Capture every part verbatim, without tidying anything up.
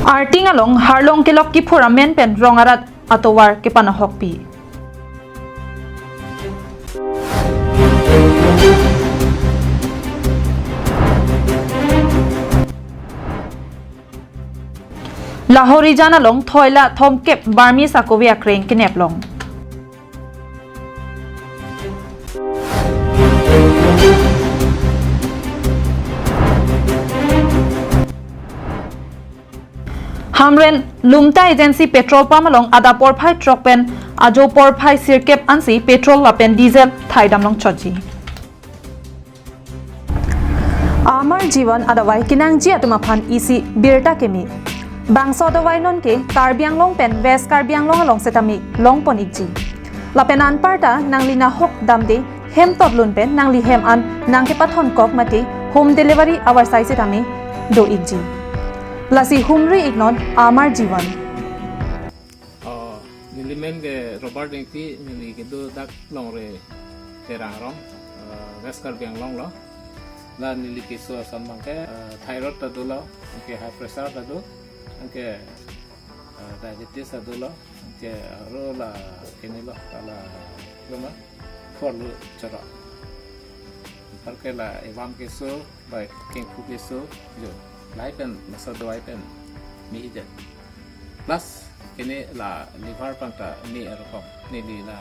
Arting along Harlong Kelok kiphur amen pen rong arat atovar kepanahokpi. Lahorijan along thoila thomkep Burmese akove akreng keneplong. Hamren Lumta Agency petrol pump along adap porphai truck pen ajo porphai sirkep ansi petrol lapen diesel thaidam longchotji. Amar Jivan adavai kenangji atum aphan isi birta keme. Bangso adavai nonke Karbi Anglong pen West Karbi Anglong along setame longpon ikji. Lapen anparta nangli nahok damde hem totlun pen nangli hem an nangkepathon kok mate home delivery avarsai setame do ikji. Lasi humri iknon Amar Jivan. Oh, neli men ke Robert Engti, neli kedo dak Longri Terang arong, eh, West Karbi Anglong lo. La neli keso ason abangke, eh, thyroid ta dolo, anke high pressure ta do, anke, eh, diabetes ta dolo, anke aro la kene lo, la lo ma, phor lo choro. Anparke la evam keso, bai kengphu keso, jo, lahai pen masa dawai pen me-idet. Plus kene la liver pangta me arokom. Neli la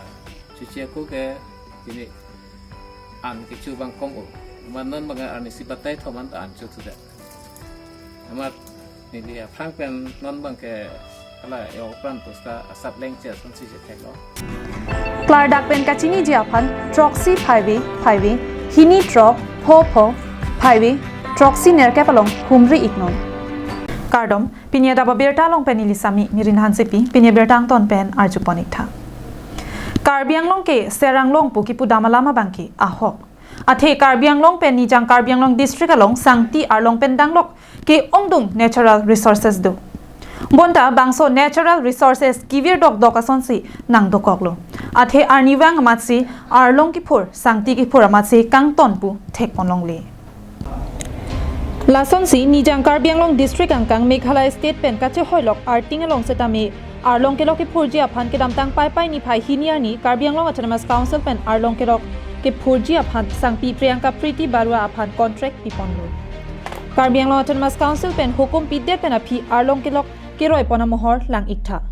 chuche ako ke kene an kecho abang kom o. Amat non abang arnisi batai thom an ta an chothudet. Amat neli aphrang pen non abangke hala e-okran pusta asap lengche asonsi chetheklo. Klardak pen kachiniji aphan throksi phaive phaive, hini throk pho pho phaive, throksi nerkep along humri iknon. Kardom, pini adap abirta along pen neli Sami Mirin Hansepi, pini abirta angton pen arjupon iktha. Karbi Anglong ke Serang Long pu kipudam alam abangke ahok. Athe Karbi Anglong pen Nijang Karbi Anglong district along sangti arlong pen danglok ke-ongdung natural resources do. Bonta bangso natural resources kevir dokdok asonsi nangdokoklo. Athe arnivang amatsi arlong kiphur, sangti kiphur amatsi kangton pu thekpon longle. Lasonsi Nijang Karbi Anglong district angkang Meghalaya state pen kachehoilok Arting along setame Arlong Kelok kiphurji aphan kedamtang Paipai niphai hini arni Karbi Anglong Autonomous Council pen Arlong Kelok kiphurji aphan sangpi Priyanka Priti Barua aphan contract piponlo. Karbi Anglong Autonomous Council pen hukum pidet pen aphi Arlong Kelok keroipon amohor lang iktha.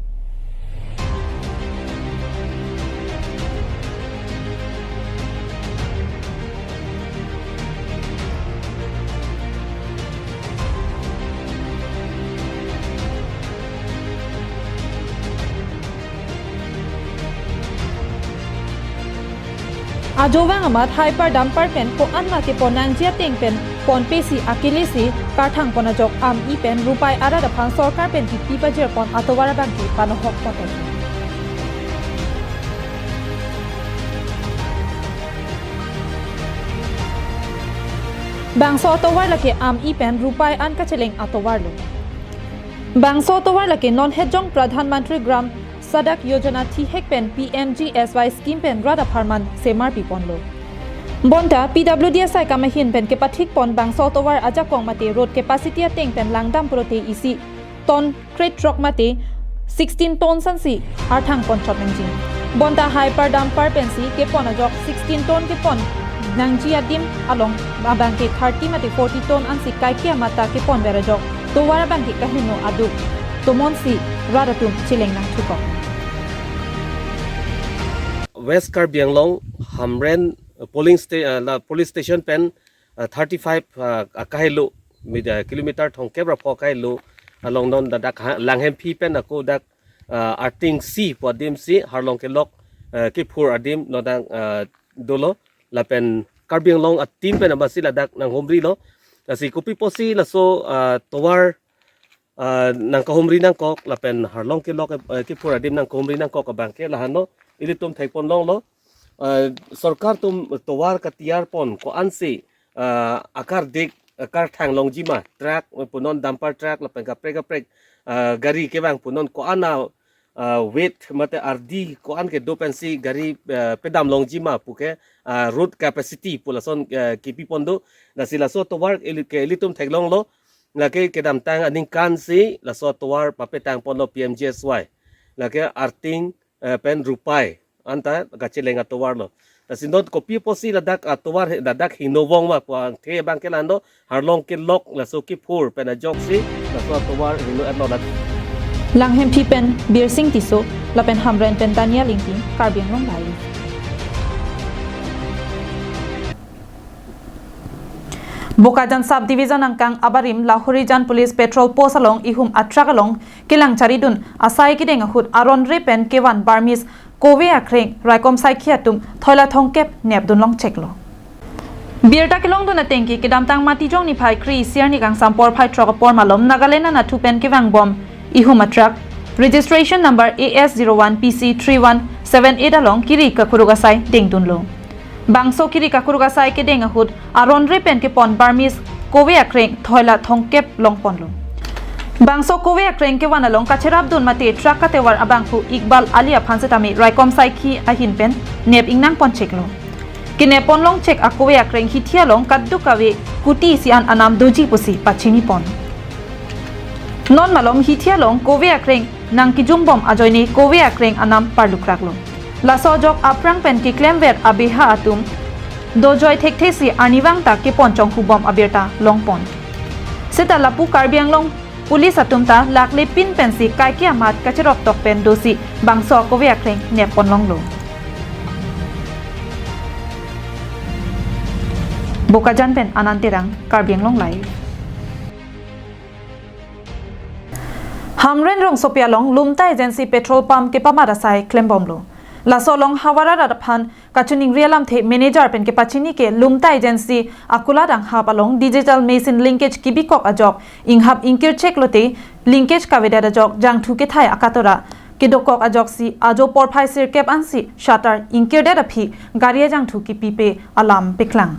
Ajovang amat hyper dumper pen ko-an ma kepon nangji ateng pen ponpesi akelesi karthang pon ajok ami pen rupai arat aphan sorkar pen pipi pajirpon atovar abangke panohok pon. Bangso atovar lake ami pen rupai an kacheleng atovar lo. Bangso atovar lake non hejong Pradhan Mantri Gram Sadak Yojana thihek pen P M G S Y scheme pen rat apharman semar piponlo. Bonta P W D S I kamahin pen kepathik pon bangso atovar ajakong mate road capacity ateng pen langdam pulote isi ton crate truck mate sixteen ton ansi arthang pon chot nangji. Bonta hyper dumper pensi kepon ajok sixteen ton kepon nangji adim along abangke thirty mate forty ton ansi kaike amata kepon ver ajok tovar abangke kaheno aduk tomonsi rat atum chileng nangthukok. West Karbi Anglong Hamren polling sta-, uh, la police station pen, uh, thirty-five, uh, akahelo, mid-, uh, kilometer thomkep ra pho akahelo along non dak, dak ha-, Langhemphi pen ako dak, uh, Arting si pu adim si Harlong Kelok, uh, kiphur adim non dak, uh, dolo lapen Karbi Anglong a-team pen abasi ladak nanghumrilo. Lasi kopi pusi laso, uh, tovar, uh, nangkahumri nangkok lapen Harlong Kelok, uh, kiphur adim nangkahumri nangkok abangke lahano ilitum thekpon longlo. Uh, sorkar atum tovar katiyar pon ko-ansi, uh, akardik, uh, karthang longji ma, truck, uh, punon dumper truck lapen kaprek kaprek, uh, gari kevang punon ko-an a, uh, weight mate ardi ko-an kedo pensi gari, uh, pedam longji ma puke, uh, road capacity pu lason, uh, kipipon do. Lasi laso tovar ili-, ke ilitum theklonglo. Lake kedamtang aningkan si laso atovar papetang ponlo P M G S Y. Lake Arting, eh, pen Rupai anta kacheleng atovar lo. Lasi non kopi apotsi ladak atovar he-, ladak hingno vong ma pu angthe abang ke la-an do, arlong kelok laso kiphur pen ajoksi laso atovar hingno-etlo la. Langhemphi pen Birsing Tisso, lapen Hamren pen Daniel Ingti, Karbi Anglong Live. Bokajan Sub Division angkang abarim Lahorijan Police Patrol Post along ihum atruck along kelang charidun asai kedeng ahut aron re pen kevan Burmese kove akreng raikom saikhi atum thoila thongkep nepdun longcheklo. Birta kelongdun atengke kedamtang Matijong niphai kre-isi arni kangsam porphai throk apor malom Nagaland anatthu pen kevangbom ihum atruck registration number A S zero one P C three one seven eight along kiri kakuruk asai dengdunlo. Bangso kiri kakuruk asai kedeng ahut aron re pen kepon Burmese kove akreng thoila thongkep longponlo. Bangso kove akreng kevan along kacherapdun mate truck katevar abangphu Iqbal Ali aphan setame raikom saikhi ahin pen nep ingnang poncheklo. Kenep pon longchek akove akreng hithi along kadokave kuti isi an anam doji pusi pachinipon. Non malom hithi along kove akreng nangkejumbom ajoine kove akreng anam parlukraklo. Laso ajok aphrang pen keklemver abeha atum dojoi thekthesi arnivang ta kepon chonghu bom abirta longpon. Seta lapu Karbi Anglong Police atum ta lakle pin pensi kaike amat kacheroktok pen dosi bangso kove akreng neppon longlo. Bokajan pen Anand Terang, Karbi Anglong Live. Hamren rongsopi along Lumta Agency petrol pump kepamat asai klembomlo. Laso along havar arat aphan kachiningri alamthe manager pen kepachini ke Lumta Agency akulat anghap along digital machine linkage kibikok ajok inghap ingkirchek lote linkage kavedet ajok jangthu kethai akatora kedokok ajoksi ajo porphai sirkep ansi shutter ingkirdet aphi gari ajangthu kipipe alam paklang.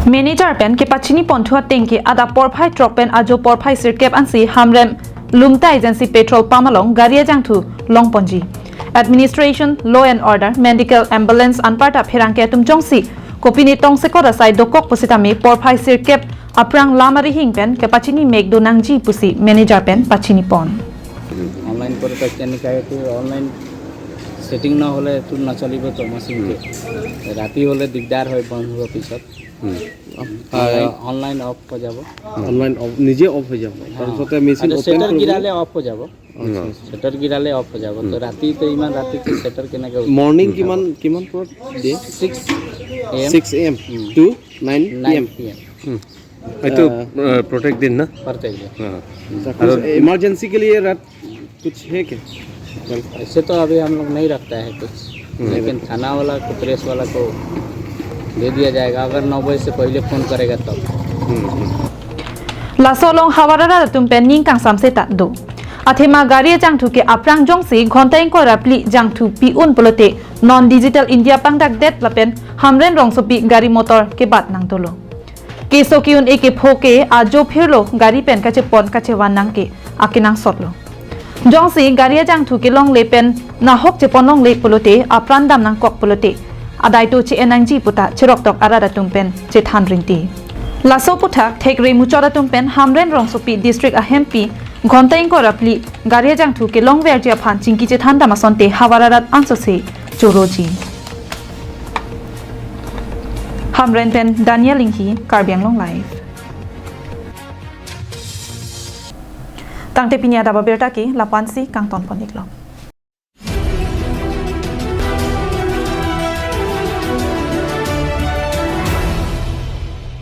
Manager pen kepachini ponthu atengke adap porphai throk pen ajo porphai sirkep ansi Hamren Lumta Agency petrol pump along gari ajangthu longponji. Administration, law and order, medical, ambulance anparta pherangke atum jongsi kopine tongsekot asai dokok pusitame porphai sirkep aphrang lam arihing pen kepachini mekdo nangji pusi manager pen pachinipon. Online কৰি তাত কেনেকৈ এইটো online setting নহ'লে এইটো নচলিব তো মেচিনটো। ৰাতি হ'লে দিগদাৰ হয় বন্ধ হোৱাৰ পিছত। হুম। অনলাইন, অনলাইন অফ হৈ যাব। অনলাইন অফ, নিজে অফ হৈ যাব। তাৰপিছতে মেচিন আৰু অপেন ছেটাৰ কৰিবলে গিৰালে অফ হৈ যাব। আচ্ছা, আচ্ছা। ছেটাৰ গিৰালে অফ হৈ যাব। তো ৰাতি তো ইমান ৰাতিটো ছেটাৰ কেনেকৈ? মৰ্ণিং কিমান, কিমান পৰত দিয়ে? Six A M. Six A M to nine P M. Nine P M. হুম। এইটো, আহ, আহ, প্ৰত্যেক দিন না? প্ৰত্যেক দিন। हाँ। अच्छा, আৰু कुछ इमरजेंसी के लिए रात कुछ है क्या? ऐसे तो अभी हम लोग नहीं रखता है कुछ, हम्म। लेकिन थाना वाला को, प्रेस वाला को दे दिया जाएगा, अगर नौ बजे से पहले फोन करेगा तब। हम्म, हम्म। Laso along havar arat atum pen ning kangsam seta do. Athema gari ajangthu ke aphrang jongsi ghonta ingkoi ra phli jangthu pi-un pulote non digital India pangdakdet lapen Hamren rongsopi gari motor kebat nangdolo. Keso ke-un-e kepho ke ajo phirlo gari pen kachepon kachevan nangke akenangsotlo. Jongsi gari ajangthu kelongle pen nahok chepon longle pulote apran dam nangkok pulote adaito che-en nangji puta cheroktok arat atum pen chethan rinti. Laso aputhak thekre muchot atum pen Hamren rongsopi district ahempi ghonta ingkoi ra phli gari ajangthu kelongverji aphan chingki chethan dam asonte havar arat ansose choroji. Hamren pen Daniel Inghi, Karbi Anglong Live. Tangte pini adap abirta ke la-an si kangton pon-iklo.